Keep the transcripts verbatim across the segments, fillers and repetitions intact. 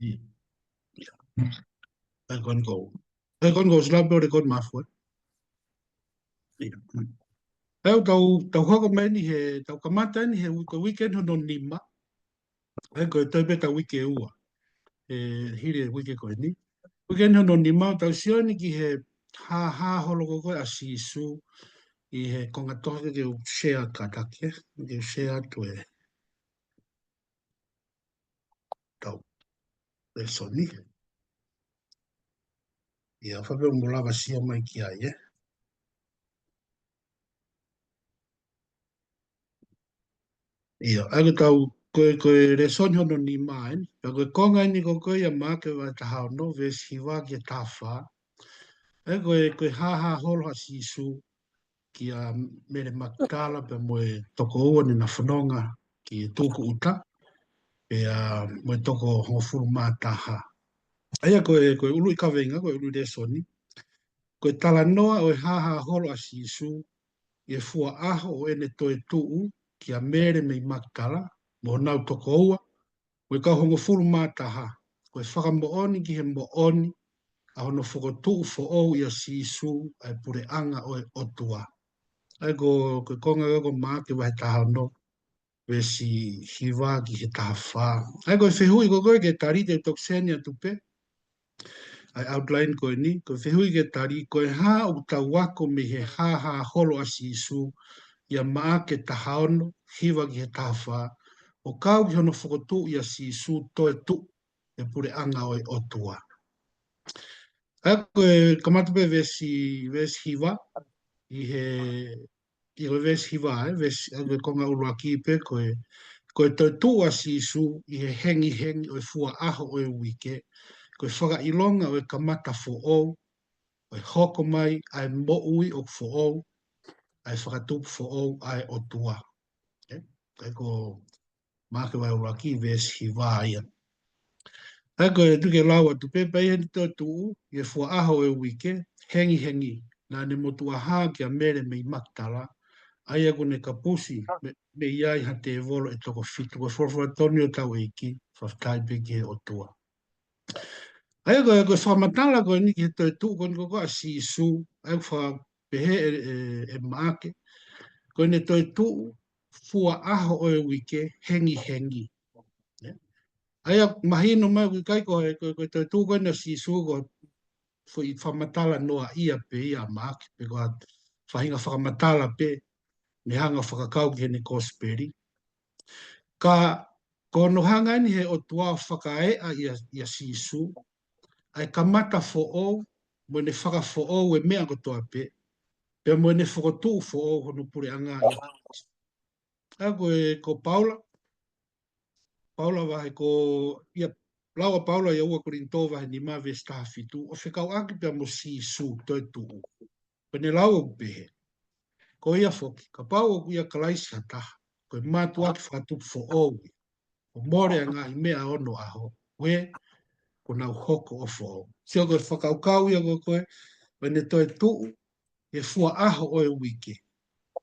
ʻIo. ʻIo. ʻA ia ko eni ʻoku ou, ʻa ia ko eni ʻoku ou ʻosi lau pē ʻo lēkooti maʻaku ē. ʻIo. ʻA ia tau, tau hoko mai eni he, tau kamata eni he u-, ko e uike eni hono nima. ʻA ia ko e toe pē ʻetau uike ʻe ua. ʻE, hili e uike ko eni. Uike eni hono nima, tau sio eni ki he hāhā holo ko ē ʻa Sīsū ʻi he konga tohi, ke u share kātaki, ke u share atu ʻetau lēsoni. ʻIo, fai pē ʻo mou lava sio mai ki ai, ē. ʻIo, ʻa ia ko ʻetau, ko e, ko e lēsoni hono nima eni. Pea ko e konga eni ko ē ia Maʻake vahe taha ono, veesi hiva ki he taha fā. ʻA ia ko e, ko e hāhā holo ʻa Sīsū kia Mele Makitala pea mo e toko ua naʻá na fononga ki he tūkuʻuta, pea mo e toko hongofulu mā taha. ʻA ia ko e, ko e ʻuluʻi kaveinga, ko e ʻuluʻi lēsoni. Ko e talanoa ʻo e hāhā holo ʻa Sīsū ʻi he fua ʻaho ʻo ʻene toetuʻu kia Mele mei Makitala, mo honau toko ua, mo e kau hongofulu mā taha, ko e fakamoʻoni ki he moʻoni ʻa hono fokotuʻu foʻou ʻia Sīsū ʻa e puleʻanga ʻo e ʻOtua. ʻA ia ko, ko e konga ko ē ko Maʻake vahe taha ono, veesi hiva ki he taha fā. ʻA ia ko e fehuʻi ko ē ke tali, te u toki send atu pē ʻa e outline ko eni, ko e fehuʻi ke tali, ko e hā ʻoku tau ako mei he hāhā holo ʻa Sīsū ʻia Maʻake taha ono, hiva ki he taha fā, ʻo kau ki hono fokotuʻu ʻia Sīsū toetuʻu e puleʻanga ʻo e ʻOtua. ʻA ia ko e kamata pē veesi, veesi hiva, ʻi he, ʻi he veesi hiva, ē, veesi, ʻa ia ko e konga ʻuluaki pē ko e, ko e toetuʻu ʻa Sīsū ʻi he hengihengi ʻo e fua ʻaho ʻo e uike, ko e fakaʻilonga ʻo e kamata foʻou, ʻo e hoko mai ʻa e moʻui ʻoku foʻou, ʻa e fakatupu foʻou ʻa e ʻOtua. Ē? ʻA ia ko Maʻake vahe ʻuluaki veesi hiva ia. ʻA ia ko e tuku ke lau atu pē, pea ʻi heʻene toetuʻu ʻi he fua ʻaho ʻo e uike, hengihengi, naʻá ne motuʻa hā kia Mele mei Makitala, ʻa ia ʻokú ne kapusi mei, mei ai ha tēvolo ʻe toko fitu. Ko e folofola tonu ʻa hotau ʻEiki, fakafetaʻi pē ki he ʻOtua. ʻA ia ko e, ko e fakamatala ko eni ki he toetuʻu ko eni ko ē ʻa Sīsū, ʻa ia ʻoku fakapehē ʻe, ʻe, ʻe Maʻake, ko ʻene toetuʻu fua ʻaho ʻo e uike hengihengi. Ē? ʻA ia mahino mai ʻoku ʻikai ko e, ko e, ko e toetuʻu ko eni ʻa Sīsū ko e foʻi fakamatala noaʻia pē ia ʻa Maʻake, pe ko ha faʻahinga fakamatala pē, ne hanga ʻo fakakau ki heʻene kosipeli. Ka ko hono hanga eni he ʻOtua ʻo fakaeʻa ʻia, ʻia Sīsū ʻa e kamata foʻou, mo ʻene fakafoʻou e meʻa kotoa pē, pea mo ʻene fokotuʻu foʻou hono puleʻanga ʻia. ʻA ia ko e, ko Paula, Paula vahe ko, ia, lau ʻa Paula ʻia ua Kolinitō vahe nima veesi taha fitu, ʻo fekauʻaki pea mo Sīsū toetuʻu. Pea ne lau ʻo pehē: Ko ia foki, kapau ʻoku ʻia Kalaisi ha taha, ko e mātuʻaki fakatupu foʻou ia, kuo mole ʻa e ngaahi meʻa ono ʻaho, ue, kuo nau hoko ʻo foʻou. Sio ko e fakakaukau ia ko ē, ko ē, ko ʻene toetuʻu he fua ʻaho ʻo e uike.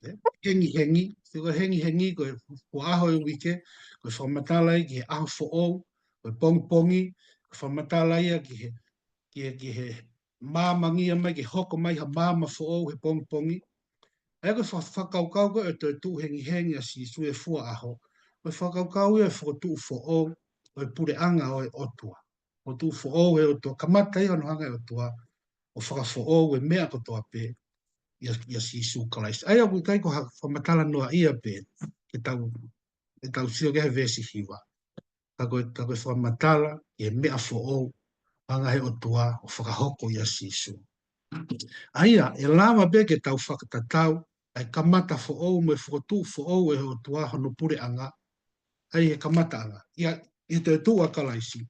Ē, hengihengi, sio ko e hengihengi, ko e fua ʻaho ʻo e uike, ko e fakamatala ia ki he ʻaho foʻou, ko e pongipongi, ko e fakamatala ia ki he, ki he, ki he māmangia mai, ke hoko mai ha maama foʻou he pongipongi. ʻA ia ko e fa-, fakakaukau ko ē ʻo e toetuʻu hengihengi ʻa Sīsū he fua ʻaho, ko e fakakaukau ia ʻo e fokotuʻu foʻou ʻo e puleʻanga ʻo e ʻOtua. Fokotuʻu foʻou ʻe he ʻOtua, kamata ia hono hanga ʻe he ʻOtua ʻo fakafoʻou e meʻa kotoa pē ʻia, ʻia Sīsū Kalaisi. ʻA ia ʻoku ʻikai ko ha fakamatala noaʻia pē ke tau, ke tau sio ki he veesi hiva. Ka ko e, ka ko e fakamatala ki he meʻa foʻou, hanga ʻe he ʻOtua ʻo fakahoko ʻia Sīsū. ʻA ia, ʻe lava pē ke tau fakatatau ʻa e kamata foʻou mo e fokotuʻu foʻou ʻe he ʻOtua hono puleʻanga, ʻa ia he kamataʻanga, ʻia, ʻi he toetuʻu ʻa Kalaisi.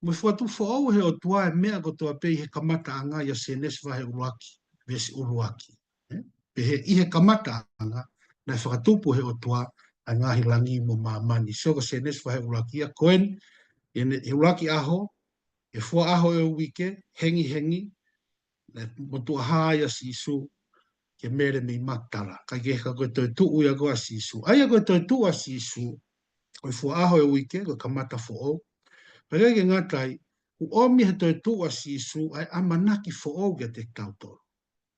Mo e fokotuʻu foʻou ʻe he ʻOtua e meʻa kotoa pē ʻi he kamataʻanga ʻia Sēnesi vahe ʻuluaki, veesi ʻuluaki. Ē? Pehē ʻi he kamataʻanga, naʻe fakatupu ʻe he ʻOtua ʻa e ngaahi langi mo māmani. Sio ko Sēnesi vahe ʻuluaki ia ko eni, ʻi heʻene, he ʻuluaki ʻaho, he fua ʻaho ʻo e uike, hengihengi, naʻe motuʻa hā ai ʻa Sīsū kia Mele mei Makitala. Kae kehe ka ko e toetuʻu ia ko ē ʻa Sīsū. ʻA ia ko e toetuʻu ʻa Sīsū, ko e fua ʻaho ʻo e uike, ko e kamata foʻou. Pea ʻikai ke ngata ai, ʻoku ʻomi he toetuʻu ʻa Sīsū ʻa e ʻamanaki foʻou kiate kitautolu.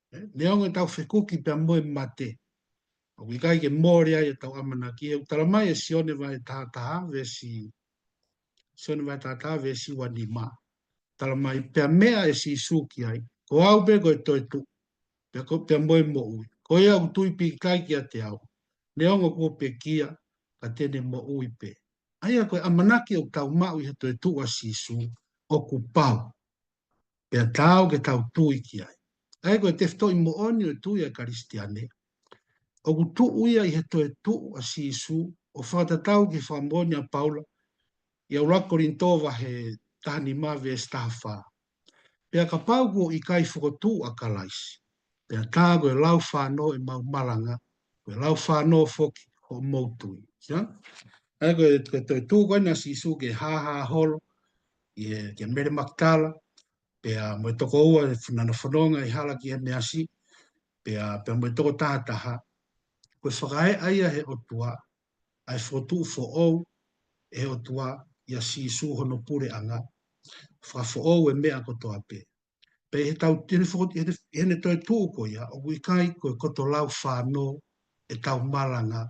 Ē, neongo ʻetau fekuki pea mo e mate, ʻoku ʻikai ke mole ai ʻetau ʻamanaki. ʻOku talamai ʻe Sione vahe taha taha veesi, Sione vahe taha taha veesi ua nima. Talamai, pea meʻa ʻe Sīsū ki ai, ko au pē ko e toetuʻu, pea ko, pea mo e moʻui. Ko ia ʻoku tui pīkitai kiate au, neongo kuo pekia, ka te ne moʻui pē. ʻA ia ko e ʻamanaki ʻoku tau maʻu ʻi he toetuʻu ʻa Sīsū, ʻoku pau. Pea taau ke tau tui ki ai. ʻA ia ko e tefitoʻi moʻoni ʻo e tui ʻa e Kalisitiane, ʻoku tuʻu ia ʻi he toetuʻu ʻa Sīsū, ʻo fakatatau ki he fakamoʻoni ʻa Paula ʻi he ʻuluaki Kolinitō vahe taha nima veesi taha fā. Pea kapau kuo ʻikai fokotuʻu ʻa Kalaisi, pea tā ko e lau fānō ʻemau malanga, ko e lau fānō foki hoʻomou tui. Sia? ʻA ia ko e, ko e toetuʻu ko ena ʻa Sīsū ke hāhā holo, ʻi he, kia Mele Makitala, pea mo e toko ua ʻi he fononga ʻi he hala ki ʻEmeasi, pea, pea mo e toko taha taha. Ko e fakaeʻa ia ʻe he ʻOtua, ʻa e fokotuʻu foʻou ʻe he ʻOtua ʻia Sīsū hono puleʻanga, fakafoʻou e meʻa kotoa pē. Pea ʻi he tau, ʻi he foko-, ʻi he, ʻi heʻene toetuʻu ko ia, ʻoku ʻikai ko e koto lau fānō ʻetau malanga,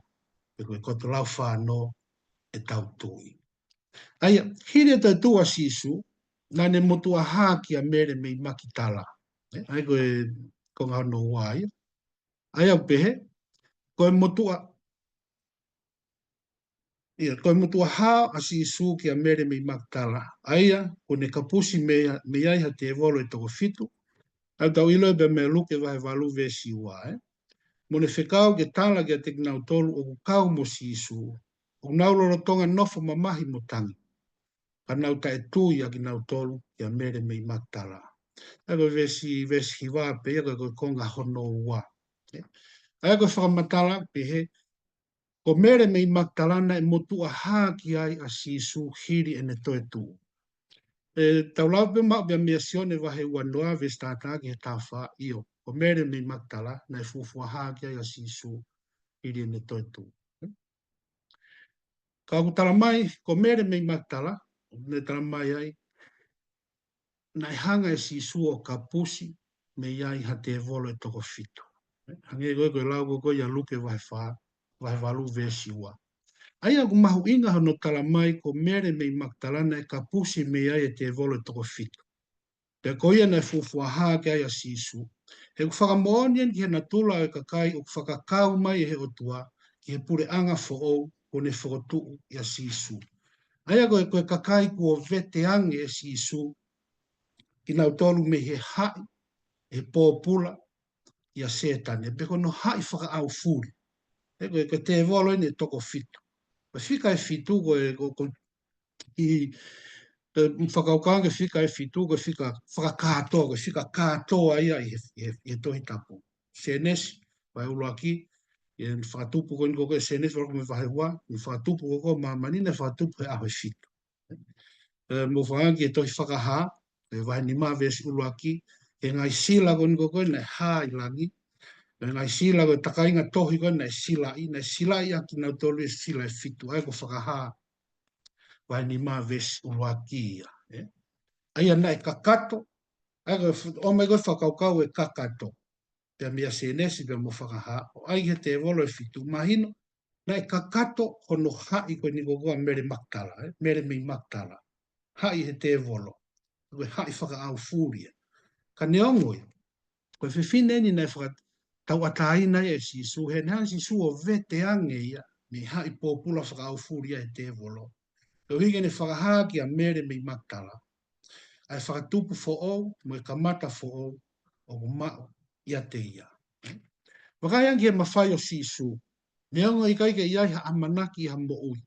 pe ko e koto lau fānō ʻetau tui. ʻA ia, hili e toetuʻu ʻa Sīsū, naʻa ne motuʻa hā kia Mele mei Makitala. Ē, ʻa ia ko e konga hono ua ia. ʻA ia ʻoku pehē, ko e motuʻa, ia, ko e motuʻa hā ʻa Sīsū kia Mele mei Makitala. ʻA ia, kuo ne kapusi mei, mei ai ha tēvolo ʻe toko fitu. ʻA ia ʻoku tau ʻilo pē mei Luke vahe valu veesi ua, ē. Mo ne fekau ke tala kiate kinautolu ʻoku kau mo Sīsū, ʻoku nau lolotonga nofo mamahi mo tangi, ka nau taʻetui ʻa kinautolu kia Mele mei Makitala. ʻA ia ko e veesi, veesi hiva pē ia ko e, ko e konga hono ua. Ē? ʻA ia ko e fakamatala pehē, ko Mele mei Makitala naʻe motuʻa hā ki ai ʻa Sīsū hili ʻene toetuʻu. Ē, tau lau pē maʻu pē mei Sione vahe ua noa veesi taha taha ki he taha fā, ʻio. Ko Mele mei Makitala naʻe fuofua hā ki ai ʻa Sīsū hili ʻene toetuʻu. Ka ʻoku talamai, ko Mele mei Makitala, ʻoku ne talamai ai, naʻe hanga ʻe Sīsū ʻo kapusi mei ai ha tēvolo ʻe toko fitu. Hangē ko e, ko e lau ko ē ʻia Luke vahe fā, vahe valu veesi ua. ʻA ia ʻoku mahuʻinga hono talamai ko Mele mei Makitala naʻe kapusi mei ai e tēvolo ʻe toko fitu. Pea ko ia naʻe fuofua hā ki ai ʻa Sīsū. He ʻoku fakamoʻoni eni ki he natula ʻo e kakai ʻoku fakakau mai ʻe he ʻOtua ki he puleʻanga foʻou kuo ne fokotuʻu ʻia Sīsū. ʻA ia ko e, ko e kakai kuo veteange ʻe Sīsū kinautolu mei he haʻi, he pōpula, ʻia Sētane, pe ko hono haʻi fakaʻaufuli. Ē, ko e, ko e tēvolo eni ʻe toko fitu. Ko e fika ʻe fitu, ko e, ko, ko, ʻi, ko e fakakaukau ki he fika ʻe fitu, ko e fika fakakātoa, ko e fika kātoa ia ʻi he, ʻi he, ʻi he Tohi Tapu. Sēnesi, vahe ʻuluaki, ʻi he fakatupu ko eni ko ē Sēnesi, valu mo e vahe ua, ʻi he fakatupu ko ē māmani naʻe fakatupu he ʻaho ʻe fitu. Ē, mou fakaʻamu ki he tohi Fakahā, ē, vahe nima veesi ʻuluaki, he ngaahi sila ko eni ko ē naʻe hā ʻi langi, he ngaahi sila ko e takainga tohi ko ē naʻe silaʻi, naʻe silaʻi ʻa kinautolu ʻe he sila ʻe fitu, ʻa ia ko Fakahā, vahe nima veesi ʻuluaki ia, ē. ʻA ia naʻe kakato, ʻa ia ko e fu-, ʻomai ko e fakakaukau ʻe kakato. Pea meia Sēnesi pea mo Fakahā, ʻo ʻai ki he tēvolo ʻe fitu mahino, naʻe kakato hono haʻi ko eni ko ē ʻa Mele Makitala, ē, Mele mei Makitala. Haʻi he tēvolo, ko e haʻi fakaʻaufuli ia. Ka neongo ia, ko e fefine eni naʻe fakatauʻatāina ai ʻe Sīsū, he naʻe hanga ʻe Sīsū ʻo veteange ia, mei he haʻi pōpula fakaʻaufuli ia ʻe he tēvolo. Koeʻuhi ke ne fakahā kia Mele mei Makitala ʻa e fakatupu foʻou, mo e kamata foʻou, ʻoku maʻu ʻiate ia. Vakai ange ki he mafai ʻo Sīsū, neongo ʻikai ke ʻi ai ha ʻamanaki ha moʻui.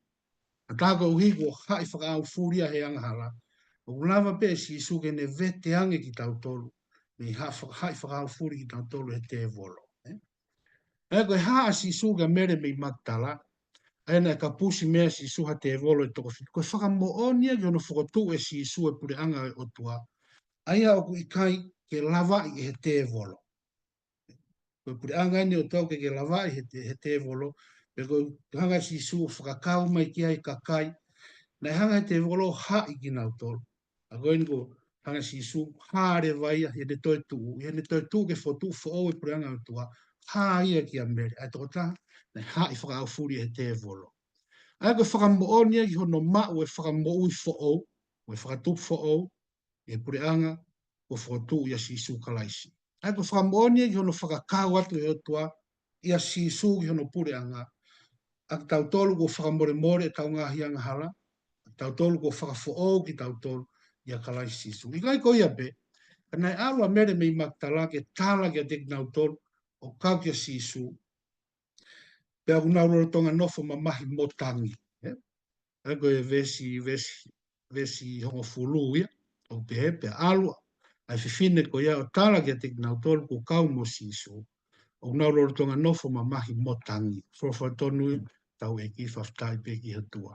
Ka tā koeʻuhi kuo haʻi fakaʻaufuli ia he angahala, ʻoku lava pē ʻe Sīsū ke ne veteange kitautolu, mei he haʻi faka-, haʻi fakaʻaufuli kitautolu ʻe he tēvolo. Ē? ʻA ia ko e hā ʻa Sīsū kia Mele mei Makitala, ʻa ia naʻe kapusi mei ai ʻa Sīsū ha tēvolo ʻe toko fitu. Ko e fakamoʻoni ia ki hono fokotuʻu ʻe Sīsū e puleʻanga ʻo e ʻOtua. ʻA ia ʻoku ʻikai ke lavaʻi ʻe he tēvolo. Ko e puleʻanga eni ʻoku ʻikai ke lavaʻi ʻe he tē-, he tēvolo. Pea ko e hanga ʻe Sīsū ʻo fakakau mai ki ai e kakai, Naʻe hanga ʻe he tēvolo ʻo haʻi kinautolu. ʻA ko eni ko e hanga ʻe Sīsū, hā leva ia, ʻi heʻene toetuʻu, ʻi heʻene toetuʻu ke fokotuʻu foʻou e puleʻanga ʻo e ʻOtua, hā ia kia Mele, ʻa e tokotaha naʻe haʻi fakaʻaufuli ʻe he tēvolo. ʻA ia ko e fakamoʻoni ia ki hono maʻu e fakamoʻui foʻou, mo e fakatupu foʻou, ʻi he puleʻanga kuo fokotuʻu ʻia Sīsū Kalaisi. ʻA ia ko e fakamoʻoni ia ki hono fakakau atu ʻe he ʻOtua ʻia Sīsū ki hono puleʻanga, ʻa kitautolu kuo fakamolemole ʻetau ngaahi angahala, ʻa kitautolu kuo fakafoʻou kitautolu ʻia Kalaisi Sīsū. ʻIkai ko ia pē, ka naʻe ʻalu ʻa Mele mei Makitala ke tala kiate kinautolu ʻo kau kia Sīsū, pea ʻoku nau lolotonga nofo mamahi mo tangi. ʻE? ʻA ia ko e veesi, veesi, veesi hongofulu ia, ʻoku pehē, pea ʻalu ʻa e fefine ko ia ʻo tala kiate kinautolu kuo kau mo Sīsū, ʻoku nau lolotonga nofo mamahi mo tangi. Folofola tonu ia ʻa hotau ʻEiki, fakafetaʻi pē ki he ʻOtua.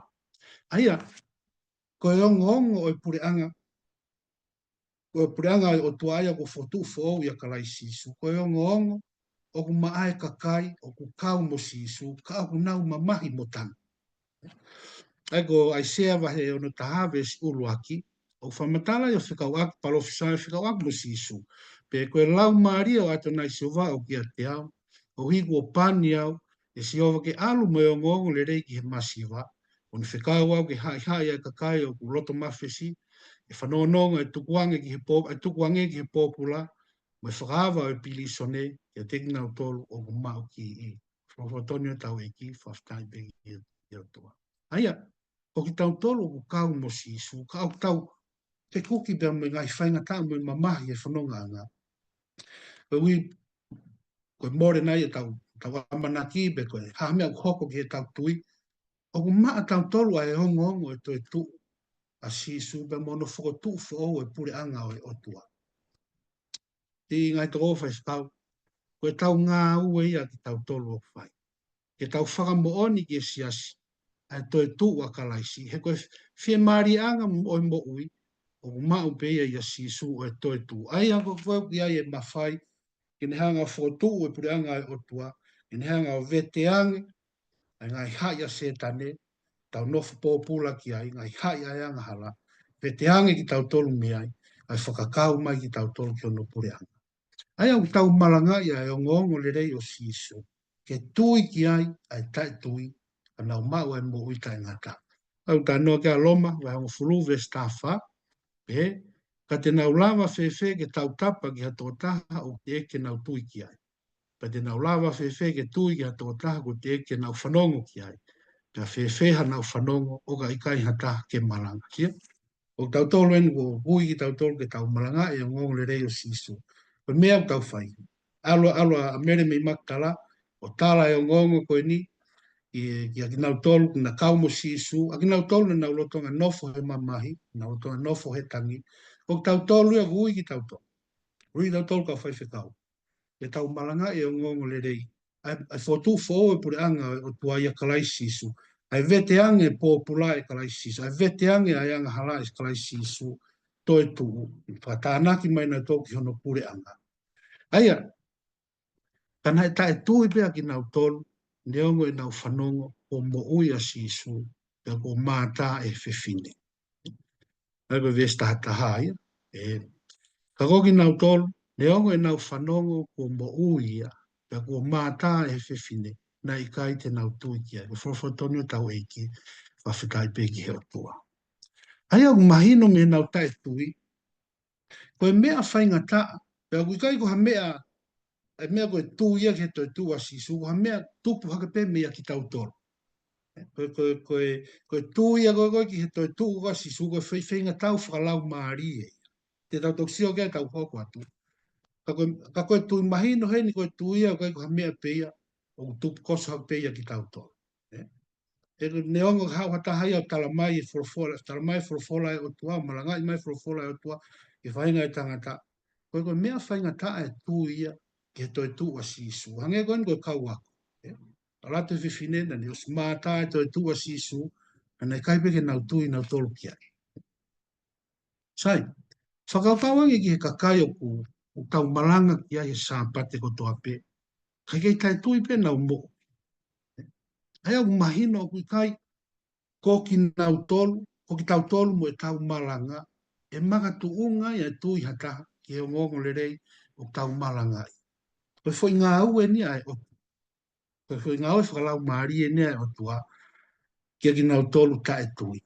ʻA ia, ko e ongoongo ʻo e puleʻanga, ko e puleʻanga ʻo e ʻOtua ia kuo fokotuʻu foʻou ʻia Kalaisi Sīsū. Ko e ongoongo ʻoku maʻa e kakai ʻoku kau mo Sīsū, ka ʻoku nau mamahi mo tangi. ʻA ia ko ʻAisea vahe ono taha veesi ʻuluaki, ʻoku fakamatala ia ʻo fekauʻaki, palōfisai ʻo fekauʻaki mo Sīsū. Pea ko e Laumālie ʻo ʻAtonai Sihova ʻoku ʻiate au, koeʻuhi kuo pani au ʻe Sihova ke ʻalu mo e ongoongo lelei ki he masiva, ʻo ne fekau au ke haʻihaʻi ʻa e kakai ʻoku loto mafesi, ʻe fanongonongo ʻa e tukuange ki he pō-, ʻa e tukuange ki he pōpula, mo e fakaava ʻo e pilīsone kiate kinautolu ʻoku maʻu kiʻi. Folofola tonu ia ʻa hotau ʻEiki, fakafetaʻi pē ki he, ki he ʻOtua. ʻA ia, ko kitautolu ʻoku kau mo Sīsū, ka ʻoku tau fekuki pea mo e ngaahi faingataʻa mo e mamahi ʻo e fonongaʻanga. Koeʻuhi, ko e mole nai ʻetau, tau ʻamanaki pe ko e hā ha meʻa ʻoku hoko ki heʻetau tui, ʻoku maʻa tautolu ʻa e ongoongo ʻo e toetuʻu ʻa Sīsū pea mo hono fokotuʻu foʻou e puleʻanga ʻo e ʻOtua. Siʻi ngaahi tokoua faifekau, ko ʻetau ngāue ia kitautolu ʻoku fai. Ke tau fakamoʻoni ki he siasi ʻa e toetuʻu ʻa Kalaisi, he ko e fiemālieʻanga ʻo e moʻui, ʻoku maʻu pē ia ʻia Sīsū ʻo e toetuʻu. ʻA ia ko e ʻoku ʻi ai e mafai ke ne hanga ʻo fokotuʻu e puleʻanga ʻo e ʻOtua, ke ne hanga ʻo veteange ʻa e ngaahi haʻi ʻa Sētane, tau nofo pōpula ki ai, ngaahi haʻi ʻa e angahala, veteange kitautolu mei ai, ʻa e fakakau mai kitautolu ki hono puleʻanga. ʻA ia ʻoku tau malangaʻi ʻa e ongoongo lelei ʻo Sīsū, ke tui ki ai ʻa e taʻetui, ka nau maʻu ʻa e moʻui taʻengata. ʻOku talanoa ki ai ʻa Loma vahe hongofulu veesi taha fā, pehē, ka te nau lava fēfē ke tautapa ki ha tokotaha ʻoku teʻeki ke nau tui ki ai? Pea te nau lava fēfē ke tui ki ha tokotaha ʻoku teʻeki ke nau fanongo ki ai? Pea fēfē haʻanau fanongo ʻo ka ʻikai ha taha ke malanga? Kia, ʻoku tautolu eni ʻoku ui kitautolu ke tau malangaʻi e ongoongo lelei ʻo Sīsū. Ko e meʻa ʻoku tau fai. ʻAlu, ʻalu ʻa Mele mei Makitala, ʻo tala e ongoongo ko eni, ʻi, kia kinautolu naʻa kau mo Sīsū, ʻa kinautolu naʻa nau lolotonga nofo he mamahi, nau lolotonga nofo he tangi. ʻOku tautolu ia ʻoku ui kitautolu. Ui kitautolu kau faifekau. Ke tau malangaʻi e ongoongo lelei. ʻA e, ʻa e fokotuʻu foʻou e puleʻanga ʻo e ʻOtua ʻia Kalaisi Sīsū. ʻA e veteange pōpula ʻe Kalaisi Sīsū. ʻA e veteange ʻa e angahala ʻe Kalaisi Sīsū. Toetuʻu. Fakatānaki mai nautolu ki hono puleʻanga. ʻA ia, ka naʻe taʻetui pē ʻa kinautolu, neongo ʻenau fanongo kuo moʻui ʻa Sīsū, pea kuo mātā ʻe he fefine. ʻA ia ko e veesi taha taha ia. ʻE, ka ko kinautolu, neongo ʻenau fanongo kuo moʻui ia, pea kuo mātā ʻe he fefine, naʻe ʻikai te nau tui ki ai. Ko e folofola tonu ia ʻa hotau ʻEiki, fakafetaʻi pē ki he ʻOtua. ʻA ia ʻoku mahino mei heʻenau taʻetui, ko e meʻa faingataʻa, pea ʻoku ʻikai ko ha meʻa, e meʻa ko e tui ia ki he toetuʻu ʻa Sīsū, ko ha meʻa tupu hake pē meia kitautolu. Ko e, ko e, ko e, ko e tui ia ko ē, ko ē ki he toetuʻu ʻa Sīsū, ko e fai-, faingataʻa fakalaumālie ia. Te tau toki sio ki ai ʻi heʻetau hoko atu. Ka ko e, ka ko e tui mahino heni ko e tui ia, ko e, ko ha meʻa pē ia, ʻoku tupu koso hake pē ia kitautolu. ʻE? ʻE, neongo ka haʻu ha taha ia ʻo talamai e folofola, talamai e folofola ʻa e ʻOtua, malangaʻi mai e folofola ʻa e ʻOtua ki he faʻahinga ʻo e tangata. Ko e, ko e meʻa faingataʻa e tui ia ki he toetuʻu ʻa Sīsū. Hangē ko eni ko e kau ako. ʻE? ʻAlu atu e fefine naʻa ne ʻosi mātā e toetuʻu ʻa Sīsū, ka naʻe ʻikai pē ke nau tui nautolu ki ai. Sai, fakakaukau ange ki he kakai ʻoku, ʻoku tau malanga ki ai he Sāpate kotoa pē. Ka ʻoku ʻikai taʻetui pē ʻenau moʻui. ʻA ia ʻoku mahino ʻoku ʻikai ko kinautolu, ko kitautolu mo ʻetau malanga, ʻe makatuʻunga ia e tui ha taha ki he ongoongolelei ʻoku tau malangaʻi. Ko e foʻi ngāue eni ʻa e ʻOtua. Ko e foʻi ngāue fakalaumālie eni ʻa e ʻOtua kiate kinautolu taʻetui.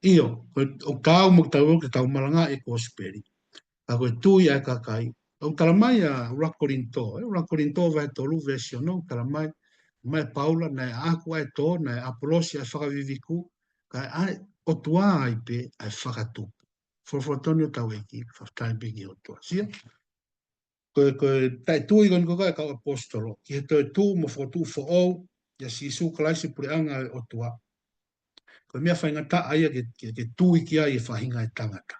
ʻIo, ko e, ʻoku taau mo kitautolu ke tau malangaʻi e kosipeli. Ka ko e tui ʻa e kakai. ʻOku talamai ʻa ʻUluaki Kolinitō, ʻe, ʻUluaki Kolinitō vahe tolu veesi ono, ʻoku talamai, mai Paula, naʻe ʻaʻaku ʻa e tō, naʻe ʻa ʻApolosi ʻa e fakaviviku, ka ʻa e ʻOtua ai pē ʻa e fakatupu. Folofola tonu ʻa hotau ʻEiki, fakafetaʻi pē ki he ʻOtua. Sio? Ko e, ko e taʻetui ko eni ko e kau ʻaposetolo, ki he toetuʻu mo fokotuʻu foʻou, ʻia Sīsū Kalaisi puleʻanga ʻo e ʻOtua. Ko e meʻa faingataʻa ia ke, ke, ke tui ki ai e faʻahinga ʻo e tangata.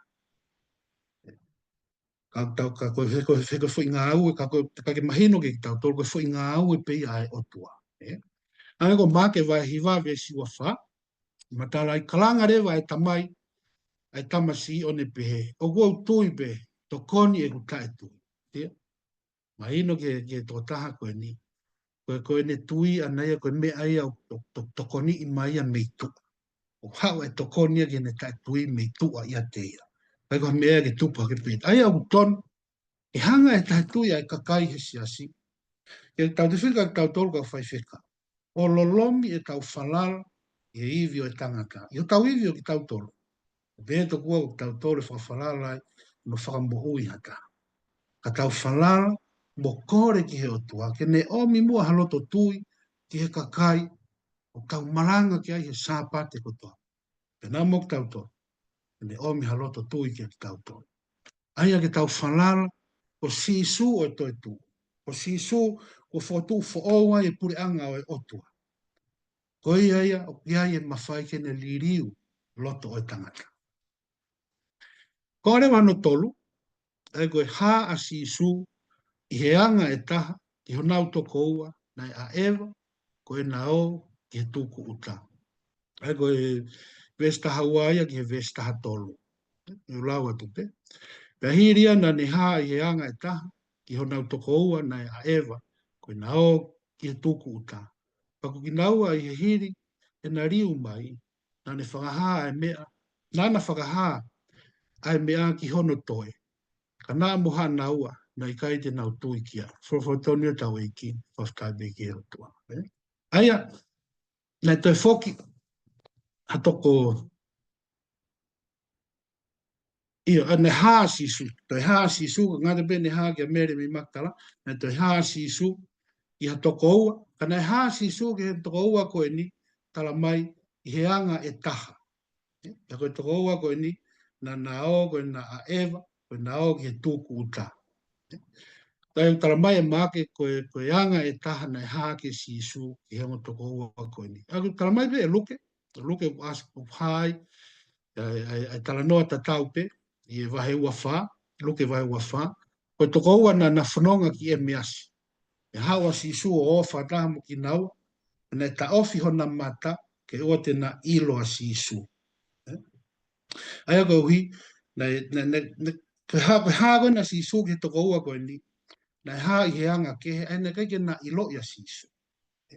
Ka tau, ka ko e, ko e, ko e foʻi ngāue, ka ko e, ka ke mahino kiate kitautolu, ko e foʻi ngāue pē ia ʻa e ʻOtua. ʻE? ʻA ia ko Maʻake vahe hiva veesi ua fā, matala ai kalanga leva ʻa e tamai, ʻa e tamasiʻi ʻo ne pehē, ʻoku ou tui pē, tokoni ʻeku taʻetui. Ia. Mahino ki he, ki he tokotaha ko eni. Ko e, ko ʻene tui ʻana ia, ko e meʻa ia ʻoku to, to, tokoniʻi mai ia mei tuʻa. ʻOku haʻu e tokoni ia ki heʻene taʻetui mei tuʻa ʻiate ia. ʻIkai ko ha meʻa ia ke tupu hake pē. ʻA ia ʻoku tonu, ʻe hanga ʻe he taʻetui ʻa e kakai he siasi. Ke tau tefika kitautolu kau faifekau. ʻO lolomi ʻetau falala ʻi he ivi ʻo e tangata. ʻI hotau ivi ʻo kitautolu. Pea tokua ʻo kitautolu ʻe fakafalala ai, ʻo fakamoʻui ha taha. Ka tau falala, mo kole ki he ʻOtua, ke ne ʻomi muʻa ha loto tui ki he kakai, ʻoku tau malanga ki ai he Sāpate kotoa. Pea naʻa mo kitautolu, ke ne ʻomi ha loto tui kiate kitautolu. ʻA ia ke tau falala, ko Sīsū ʻa e toetuʻu. Ko Sīsū, kuo fokotuʻu foʻou ai e puleʻanga ʻo e ʻOtua. Ko ia ia, ʻoku ʻi ai e mafai ke ne liliu loto ʻo e tangata. Ko e leva hono tolu, ʻa ia ko e hā ʻa Sīsū, ʻi he anga ʻe taha, ki honau tokoua, naʻe ʻa ʻEva, ko ʻena ō, ki he tukuʻuta. ʻA ia ko e veesi taha ua ia ki he veesi taha tolu. ʻE lau atu pē. Pea hili ia naʻa ne hā ʻi he anga ʻe taha, ki honau tokoua naʻe ʻa ʻEva, ko ʻena ō ki he tukuʻuta. Pea ko kinaua ʻi he hili ʻena liu mai, naʻa ne fakahā ʻa e meʻa, naʻa na fakahā ʻa e meʻa ki hono toe. Ka naʻa mo haʻanaua, naʻe ʻikai te nau tui ki ai. Folofola tonu ʻa hotau ʻEiki, fakafetaʻi pē ki he ʻOtua. ʻE? ʻA ia, naʻe toe foki, ha toko, ʻio, ʻa, naʻe hā ʻa Sīsū, toe hā ʻa Sīsū, ka ngata pē ʻene hā kia Mele mei Makatala, naʻe toe hā ʻa Sīsū, ʻi ha tokoua, ka naʻe hā ʻa Sīsū ki he tokoua ko eni, talamai, ʻi he anga ʻe taha. ʻE, pea ko e tokoua ko eni, naʻa na ō, ko ʻena ʻa ʻEva, ko ʻena ō ki he tukuʻuta. ʻE, ka ʻoku talamai ʻe Maʻake ko e, ko e anga ʻe taha naʻe hā ki ai ʻa Sīsū, ki he ongo tokoua ko eni. ʻA ia ʻoku talamai pē ʻe Luke, ʻa Luke ʻoku ʻasi ʻoku hā ai, ʻa e, ʻa e, ʻa e talanoa tatau pē, ʻi he vahe ua fā, Luke vahe ua fā, ko e tokoua naʻa na fononga ki ʻEmeasi. ʻE haʻu ʻa Sīsū ʻo ō fakataha mo kinaua, naʻe taʻofi hona mata, ke ʻoua te na ʻilo ʻa Sīsū. ʻE? ʻA ia koeʻuhi, naʻe, naʻe, naʻe, naʻe, ko e hā, ko e hā ko ena ʻa Sīsū ki he tokoua ko eni, naʻe hā ʻi he anga kehe, ʻa ia naʻe ʻikai ke na ʻiloʻi ʻa Sīsū. ʻE?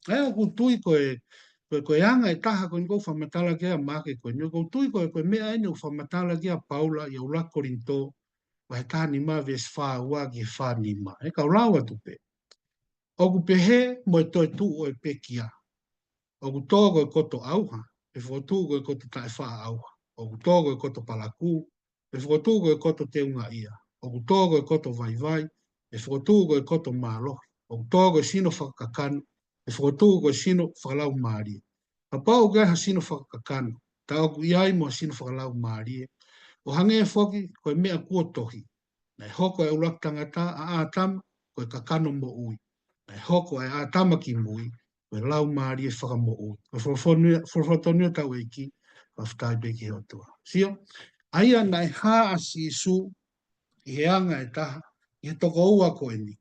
ʻA ia ʻoku ou tui ko e, ko e, ko e anga ʻe taha ko eni ʻoku fakamatala ki ai ʻa Maʻake ko eni, ʻoku ou tui ko e, ko e meʻa eni ʻoku fakamatala ki ai ʻa Paula ʻi he ʻuluaki Kolinitō, vahe taha nima veesi fā ua ki he fā nima. ʻE, kau lau atu pē. ʻOku pehē mo e toetuʻu ʻo e pekia. ʻOku tō ko e koto ʻauha, pea fokotuʻu ko e koto taʻefaʻaʻauha. ʻOku tō ko e koto palakū, pea fokotuʻu ko e koto teungaʻia. ʻOku tō ko e koto vaivai, pea fokotuʻu ko e koto mālohi. ʻOku tō ko e sino fakakakano, pea fokotuʻu ko e sino fakalaumālie. Kapau ʻoku ʻi ai ha sino fakakakano, tā ʻoku ʻi ai mo ha sino fakalaumālie. ʻO hangē foki ko e meʻa kuo tohi. Naʻe hoko ʻa e ʻuluaki tangata ʻa ʻĀtama, ko e kakano moʻui. Naʻe hoko ʻa ʻĀtama ki mui, ko e laumālie fakamoʻui. Ko e folofola tonu ia, folofola tonu ia ʻa hotau ʻEiki, fakafetaʻi pē ki he ʻOtua. Sio, ʻa ia naʻe hā ʻa Sīsū, ʻi he anga ʻe taha, ʻi he tokoua ko eni.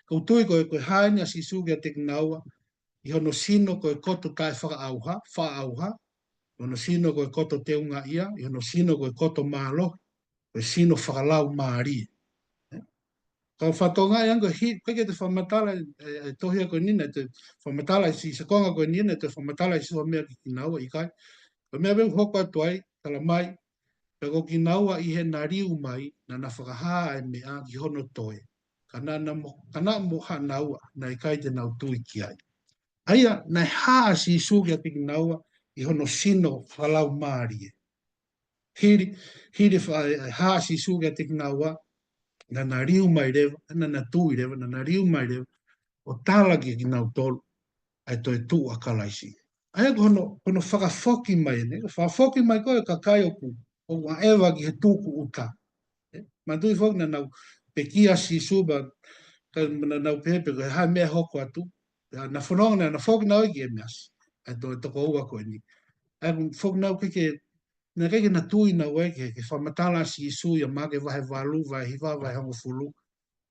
ʻOku ou tui ko e, ko e hā eni ʻa Sīsū kiate kinaua, ʻi hono sino ko e koto taʻefakaʻauha, faʻaʻauha, ʻi hono sino ko e koto teungaʻia, ʻi hono sino ko e koto mālohi, ko e sino fakalaumālie. Ka fatonga ia ko e hi, ʻikai ke toe fakamatala, ʻe, ʻe tohi ko eni naʻe toe fakamatala ʻe Sīsū, konga ko eni naʻe toe fakamatala ʻe Sīsū ha meʻa ki kinaua ʻikai. Ko e meʻa pē ʻoku hoko atu ai, tala mai, pea ko kinaua ʻi heʻena liu mai, naʻa na fakahā ʻa e meʻa ki hono toe. Ka naʻa mo, ka naʻa mo haʻanaua, naʻe ʻikai te nau tui ki ai. ʻA ia, naʻe hā ʻa Sīsū kiate kinaua ʻi hono sino fakalaumālie. Hili, hili fa-, e, e hā ʻa Sīsū kiate kinaua, naʻa na liu mai leva, naʻa na tui leva, naʻa na liu mai leva, ʻo tala kiate kinautolu ʻa e toetuʻu ʻa Kalaisi. ʻA ia ko hono, hono fakafoki mai eni, fakafoki mai ko ē kakai ʻoku, ʻoku ʻaʻeva ki he tūkuʻuta. ʻE, manatuʻi foki naʻa nau pekia Sīsū pea, ka naʻa nau pehē pe ko e hā e meʻa ʻe hoko atu. Pea na fononga naʻa na foki naua ki ʻEmeasi. ʻA e to-, tokoua ko eni. ʻA ia ko e foki naua ke, ke, naʻe ʻikai ke na tui naua ki he, ki he fakamatala ʻa Sīsū ʻia Maʻake vahe valu, vahe hiva, vahe hongofulu.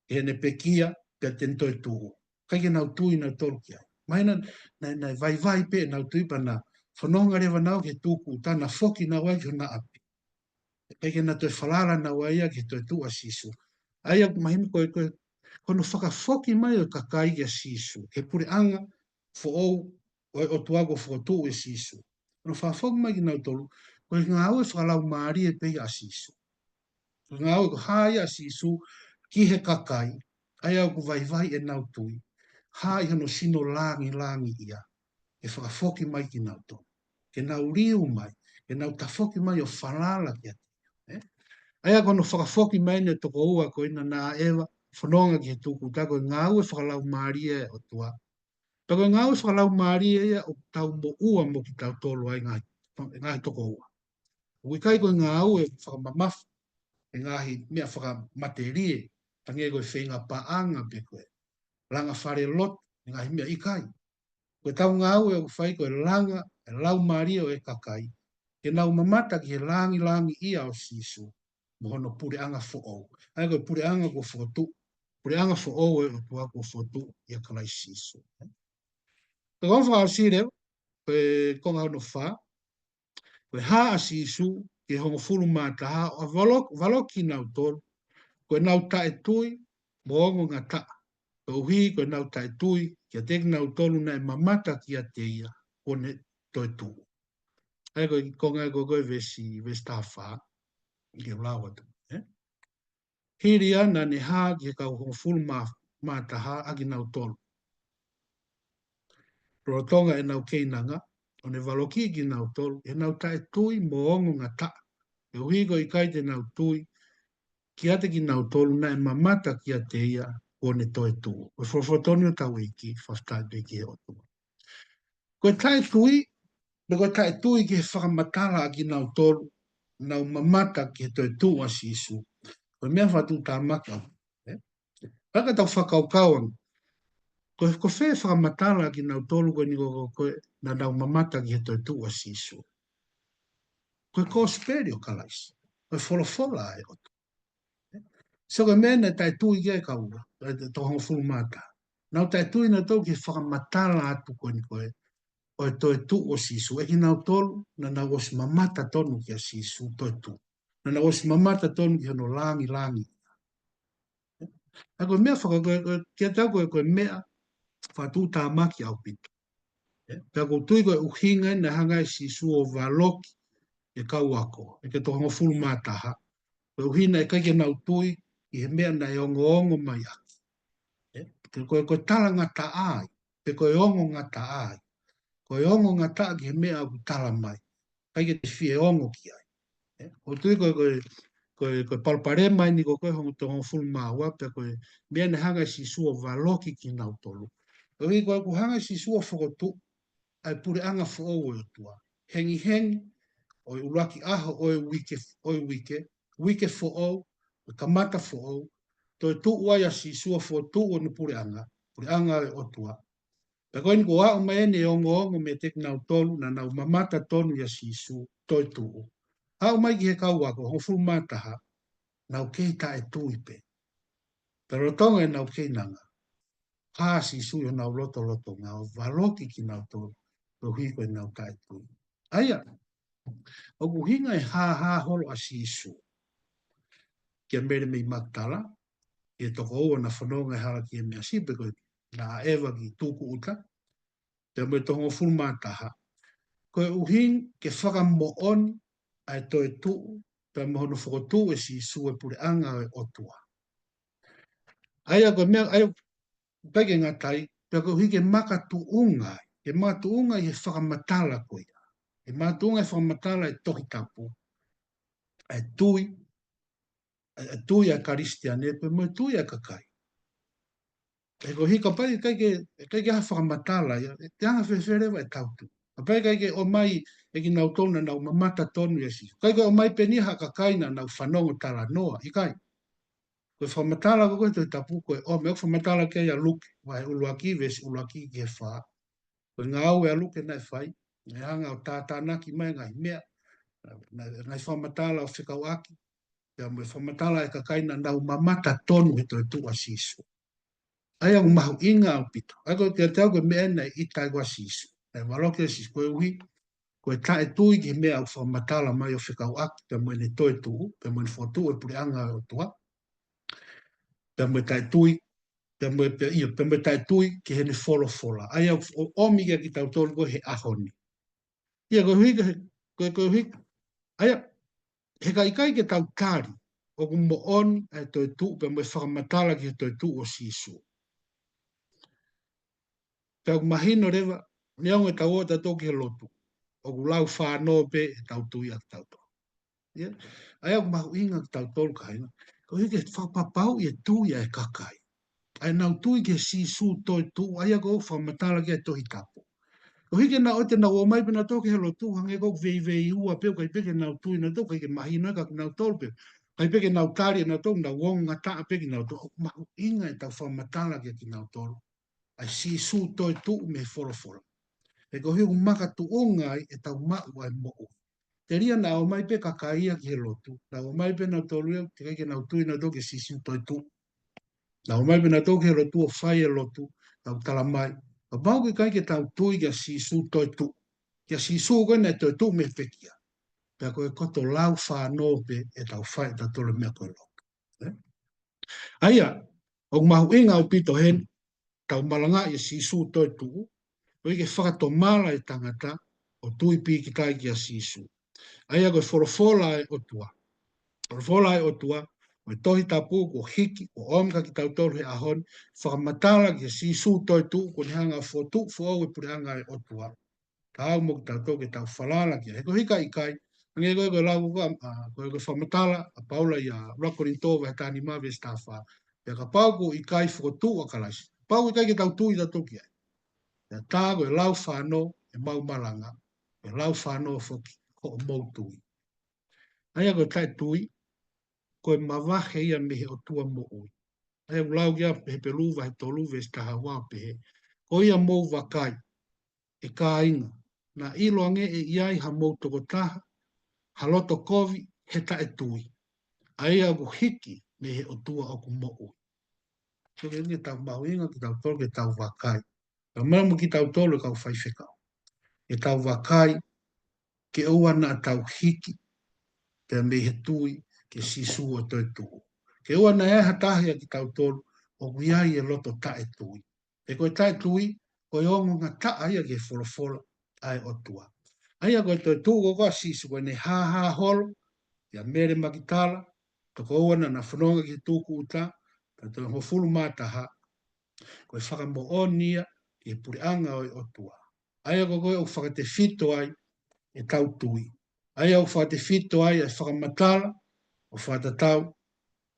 Ki heʻene pekia, pea te ne toetuʻu. ʻIkai ke nau tui nautolu ki ai. Mahino naʻe, naʻe vaivai pē ʻenau tui pea na fononga leva naua ki he tūkuʻuta, na foki naua ki hona ʻapi. ʻIkai ke na toe falala naua ia ki he toetuʻu ʻa Sīsū. ʻA ia mahino ko e, ko e, ko hono fakafoki mai ʻo e kakai kia Sīsū. Ki he puleʻanga foʻou ʻo e ʻOtua kuo fokotuʻu ʻe Sīsū. Hono fakafoki mai kinautolu, ko e ngāue fakalaumālie pē ia ʻa Sīsū. Ko e ngāue ko e hā ia ʻa Sīsū ki he kakai, ʻa ia ʻoku vaivai ʻenau tui. Hā ʻi hono sino langilangiʻia, ke fakafoki mai kinautolu. Ke nau liu mai, ke nau tafoki mai ʻo falala kiate ia. ʻE? ʻA ia ko hono fakafoki mai eni ʻo e tokoua ko ena naʻa ʻaʻeva, fononga ki he tūkuʻuta ko e ngāue fakalaumālie ʻa e ʻOtua. Pea ko e ngāue fakalaumālie ia ʻoku tau moʻua mo kitautolu ai ngaahi, ngaahi tokoua. ʻOku ʻikai ko e ngāue fakamamafa, ʻe ngaahi meʻa fakamatelie, hangē ko e feinga paʻanga pe ko e langa falelotu, ʻe ngaahi meʻa ʻikai. Ko ʻetau ngāue ʻoku fai ko e langa, ʻe laumālie ʻo e kakai. Ke nau mamata ki he langilangiʻia ʻo Sīsū. Mo hono puleʻanga foʻou. ʻA ia ko e puleʻanga kuo fokotuʻu. Puleʻanga foʻou ʻo e ʻOtua kuo fokotuʻu ʻia Kalaisi Sīsū. Ko e konga fakaʻosi leva, ko e konga hono fā, ko e hā ʻa Sīsū ki he hongofulu mā taha ʻo valoki, valoki kinautolu, ko ʻenau taʻetui mo ongongataʻa. Koeʻuhi ko ʻenau taʻetui kiate kinautolu naʻe mamata kiate ia, kuo ne toetuʻu. ʻA ia ko e konga ko ē ko e veesi, veesi taha fā, ke u lau atu, ʻe? Hili ia naʻa ne hā ki he kau hongofulu mā, mā taha ʻa kinautolu. Lolotonga ʻenau keinanga, ʻo ne valoki kinautolu, ʻenau taʻetui mo ongongataʻa. Koeʻuhi ko e ʻikai te nau tui, kiate kinautolu naʻe mamata kiate ia, kuo ne toetuʻu. Ko e folofola tonu ʻa hotau ʻEiki, fakafetaʻi ki he ʻOtua. Ko e taʻetui, pe ko e taʻetui ki he fakamatala ʻa kinautolu, nau mamata ki he toetuʻu ʻa Sīsū. Ko e meʻa fakatuʻutāmaki ʻaupito, ʻe? Pea ka tau fakakaukau ange. Ko, ko fē fakamatala ʻa kinautolu ko eni ko, ko, ko ē naʻa nau mamata ki he toetuʻu ʻa Sīsū. Ko e kosipeli ʻo Kalaisi. Ko e folofola ʻa e ʻOtua. So ko e meʻa naʻe taʻetui ki ai e kau, ʻe, toko hongofulu mā taha. Nau taʻetui nautolu ki he fakamatala atu ko eni ko ē, ʻo e toetuʻu ʻo Sīsū. ʻE kinautolu, naʻa nau ʻosi mamata tonu kia Sīsū toetuʻu. Naʻa nau ʻosi mamata tonu ki hono langilangi. ʻA ia ko e meʻa faka-, ko e, ko e, kiate au ko e, ko e meʻa fakatuʻutāmaki ʻaupito. ʻE, pea ʻoku ou tui ko e ʻuhinga naʻe hanga ʻe Sīsū ʻo valoki e kau ako, ʻe he toko hongofulu mā taha. Ko e ʻuhinga ʻe ʻikai ke nau tui ʻi he meʻa naʻe ongoongo mai ʻaki. ʻE, ko e, ko e talangataʻa ia, pe ko e ongongataʻa ia. Ko e ongongataʻa ki he meʻa ʻoku tala mai. ʻIkai ke te fie ongo ki ai. ʻE, ʻoku ou tui ko e, ko e, ko e, ko e palopalema eni ko ē ko e hong-, toko hongofulu mā ua, pea ko e meʻa naʻe hanga ʻe Sīsū ʻo valoki kinautolu. Koeʻuhi ko e ʻoku hanga ʻe Sīsū ʻo fokotuʻu ʻa e puleʻanga foʻou ʻo e ʻOtua. Hengihengi ʻo e ʻuluaki ʻaho ʻo e uike, ʻo e uike, uike foʻou, ʻo e kamata foʻou, toetuʻu ai ʻa Sīsū ʻo fokotuʻu hono puleʻanga, puleʻanga ʻo e ʻOtua. Pea ko eni kuo aʻu mai eni e ongoongo meiate kinautolu naʻa nau mamata tonu ʻia Sīsū toetuʻu. Aʻu mai ki he kau ako, hongofulu mā taha, nau kei taʻetui pē. Pea lolotonga ʻenau keinanga, hā ʻa Sīsū ʻi honau lotolotonga ʻo valoki kinautolu, koeʻuhi ko ʻenau taʻetui. ʻA ia, ʻoku ʻuhinga e hāhā holo ʻa Sīsū kia Mele mei Makitala, ʻi he toko ua naʻa na fononga he hala ki ʻEmeasi pe ko e naʻa ʻaʻeva ki tūkuʻuta, pea mo e toko hongofulu mā taha. koeʻuhi ke fakamoʻoni ʻa e toetuʻu, pea mo hono fokotuʻu ʻe Sīsū e puleʻanga ʻo e ʻOtua. ʻA ia ko e meʻa, ʻa ia ʻikai ke ngata ai, pea koeʻuhi ke makatuʻunga ai, ke makatuʻunga ʻi he fakamatala ko ia. Ke makatuʻunga ʻi he fakamatala ʻa e Tohi Tapu, ʻa e tui, ʻa e tui ʻa e Kalisitiane, pea mo e tui ʻa e kakai. He koeʻuhi kapau ʻikai ke, ʻikai ke ʻi ai ha fakamatala ia, ʻe te anga fēfē leva ʻetau tui. Kapau ʻikai ke ʻomai ʻe kinautolu naʻa nau mamata tonu ia Sīsū. ʻIkai ke ʻomai pē eni ha kakai naʻa nau fanongo talanoa, ʻikai. Ko e fakamatala ko ē ʻa e Tohi Tapu ko e ʻomai, ʻoku fakamatala ki ai ʻa Luke, vahe ʻuluaki, veesi ʻuluaki ki he fā. Ko e ngāue ʻa Luke naʻe fai, naʻe hanga ʻo tātānaki mai ngaahi meʻa, ngaahi, ngaahi fakamatala ʻo fekauʻaki, pea mo e fakamatala ʻa e kakai naʻa nau mamata tonu he toetuʻu ʻa Sīsū. ʻA ia ʻoku mahuʻinga ʻaupito. ʻA ia ko e kiate au ko e meʻa naʻe ʻita ai ko ē ʻa Sīsū. Naʻe valoki ʻa Sīsū koeʻuhi ko e taʻetui ki he meʻa ʻoku fakamatala mai ʻo fekauʻaki, pea mo ʻene toetuʻu, pea mo ʻene fokotuʻu e puleʻanga ʻo e ʻOtua. Pea mo e taʻetui, pea mo e, pea, ʻio, pea mo e taʻetui ki heʻene folofola. ʻA ia ʻoku ʻomi kiate kitautolu ko ē he ʻaho ni. ʻIo, koeʻuhi ke, ko, koeʻuhi, ʻa ia, he ka ʻikai ke tau tali ʻoku moʻoni ʻa e toetuʻu, pea mo e fakamatala ki he toetuʻu ʻo Sīsū. Pea ʻoku mahino leva, neongo ʻetau ō tautolu ki he lotu, ʻoku lau fānō pē ʻetau tui ʻa kitautolu. ʻIo? ʻA ia ʻoku mahuʻinga kiate kitautolu kāinga, koeʻuhi ke fakapapauʻi e tui ʻa e kakai. ʻA ʻenau tui ki he Sīsū toetuʻu, ʻa ia ʻoku fakamatala ki ai e Tohi Tapu. Koeʻuhi ke nau, ʻoua te nau ō mai pē nautolu ki he lotu, hangē ʻoku veiveiua pē, ʻikai pē ke nau tui nautolu, ʻikai ke mahino ia kia kinautolu pē. ʻIkai pē ke nau tali ʻe nautolu, nau ongongataʻa pē kinautolu, ʻoku mahuʻinga ʻetau fakamatala kiate kinautolu ʻa e Sīsū toetuʻu mei he folofola. He koeʻuhi ʻoku makatuʻunga ai ʻetau maʻu ʻa e moʻui. Telia naʻa ō mai pē kakai ia ki he lotu, naʻa ō mai pē nautolu ia, teʻeki ke nau tui nautolu ki he Sīsū toetuʻu. Naʻa ō mai pē nautolu ki he lotu ʻo fai e lotu, nau tala mai, kapau ʻoku ʻikai ke tau tui kia Sīsū toetuʻu, kia Sīsū ko ē naʻe toetuʻu mei he pekia, pea ko e koto lau fānō pē ʻetau fai ʻe tautolu e meʻa ko e lotu. ʻE? ʻA ia, ʻoku mahuʻinga ʻaupito heni, tau malangaʻi e Sīsū toetuʻu, koeʻuhi ke fakatomala e tangata ʻo tui pīkitai kia Sīsū. ʻA ia ko e folofola ʻa e ʻOtua. Folofola ʻa e ʻOtua, mo e Tohi Tapu kuo hiki, kuo ʻomi kia kitautolu he ʻaho ni, fakamatala ki he Sīsū toetuʻu kuo ne hanga ʻo fokotuʻu foʻou e puleʻanga ʻo e ʻOtua. Taau mo kitautolu ke tau falala ki ai. He koeʻuhi ka ʻikai, hangē ko e, ko e lau ko ē, ʻa, ko e, ko e fakamatala ʻa Paula ʻia ʻuluaki Kolinitō vahe taha nima veesi taha fā. Pea kapau ʻoku ʻikai fokotuʻu ʻa Kalaisi, kapau ʻoku ʻikai ke tau tui tautolu ki ai, pea tā ko e lau fānō ʻemau malanga, ʻe lau fānō foki hoʻomou tui. ʻA ia ko e taʻetui, ko e mavahe ia mei he ʻOtua moʻui. ʻA ia ʻoku lau ki ai ʻa Hepelū vahe tolu veesi taha ua ʻo pehē, ko ia mou vakai, ʻe kāinga, naʻa ʻiloange ʻe ʻi ai hamou tokotaha ha loto kovi he taʻetui, ʻa ia ʻoku hiki mei he ʻOtua ʻoku moʻui. Sio ki he ʻuhinga ʻoku mahuʻinga kitautolu ke tau vakai. Pea mo kitautolu e kau faifekau, ke tau vakai, ke ʻoua naʻa tau hiki pea mei he tui kia Sīsū ʻo toetuʻu. Ke ʻoua naʻa ʻi ai ha taha ʻia kitautolu ʻoku ʻi ai e loto taʻetui. He ko e taʻetui, ko e ongongataʻa ia ki he folofola ʻa e ʻOtua. ʻA ia ko e toetuʻu ko ē ʻa Sīsū, ko ʻene hāhā holo ʻia Mele Makitala, toko ua naʻa na fononga ki he tūkuʻuta, pea toe hongofulu mā taha, ko e fakamoʻoni ia ki he puleʻanga ʻo e ʻOtua. ʻA ia ko ē ʻoku fakatefito ai ʻetau tui. ʻA ia ʻoku fakatefito ai ʻa e fakamatala ʻo fakatatau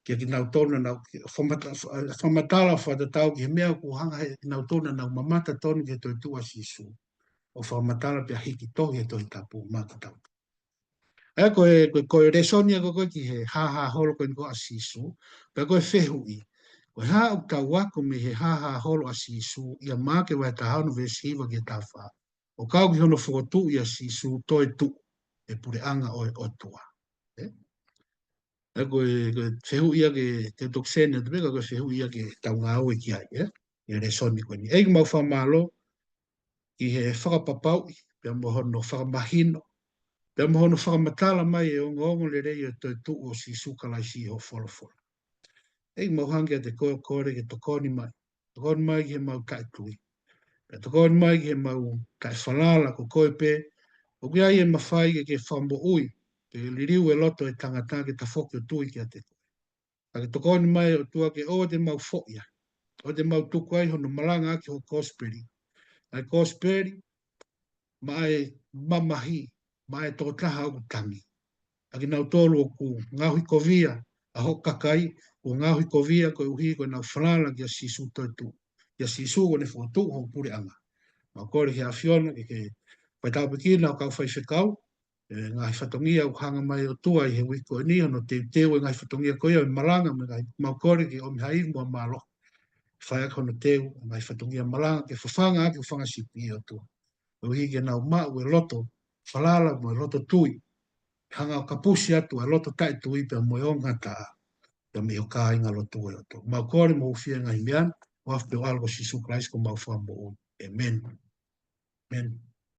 kia kinautolu naʻa nau, fakamata-, fakamatala ʻo fakatatau ki he meʻa ʻoku hanga ʻe kinautolu naʻa nau mamata tonu ki he toetuʻu ʻa Sīsū, ʻo fakamatala pea hiki tohi he Tohi Tapu maʻa kitautolu. ʻA ia ko e, ko e, ko e lēsoni ia ko ē ki he hāhā holo ko eni ko ē ʻa Sīsū, pea ko e fehuʻi, ko e hā ʻoku tau ako mei he hāhā holo ʻa Sīsū ʻia Maʻake vahe taha ono veesi hiva ki he taha fā, ʻo kau ki hono fokotuʻu ʻia Sīsū toetuʻu e puleʻanga ʻo e ʻOtua. ʻE? ʻA ia ko e, ko e fehuʻi ia ke te toki sene atu pē ka ko e fehuʻi ia ke tau ngāue ki ai, ʻe? ʻI he lēsoni ko eni. ʻEiki mau fakamālō ki he fakapapauʻi, pea mo hono fakamahino, pea mo hono fakamatala mai e ongoongolelei ʻo e toetuʻu ʻo Sīsū Kalaisi ʻi hoʻo folofola. ʻEiki mau hanga kiate koe ʻo kole ke tokoni mai. Tokoni mai ki heʻemau taʻetui. Pea tokoni mai ki heʻemau taʻefalala ko koe pē, ʻOku ʻi ai e mafai ke ke fakamoʻui, ke liliu e loto ʻo e tangata ke tafoki ʻo tui kiate koe. Ka ke tokoni mai ʻOtua ke ʻoua te mau foʻi ai. ʻOua te mau tuku ai hono malanga ʻaki hoʻo kosipeli. ʻA e kosipeli, maʻa e mamahi, maʻa e tokotaha ʻoku tangi. ʻA kinautolu ʻoku ngaohikovia, ʻa hoʻo kakai, ʻoku ngaohikovia koeʻuhi ko ʻenau falala kia Sīsū toetuʻu. Kia Sīsū ko ʻene fokotuʻu hoʻo puleʻanga. Mau kole ki he ʻAfiona, ke ke faitāpuekina ʻo kau faifekau, ʻi he ngaahi fatongia ʻoku hanga mai ʻOtua ʻi he uike ko eni, hono teuteu e ngaahi fatongia ko ia ʻo e malanga mo e ngaahi, mau kole ke ʻomi ha ivi mo e mālohi. Fai ʻaki hono teu e ngaahi fatongia malanga ke fafanga ʻaki ho fanga sipi ʻe ʻOtua. Koeʻuhi ke nau maʻu e loto falala mo e loto tui. Hanga ʻo kapusi atu e loto taʻetui pea mo e ongataʻa. Pea mei ho kāinga lotu ʻe ʻOtua. Mau kole mo hūfia e ngaahi meʻa ni, ʻofa pē ʻi he ʻAlo ko Sīsū Kalaisi ko homau Fakamoʻui. ʻĒmeni. ʻĒmeni.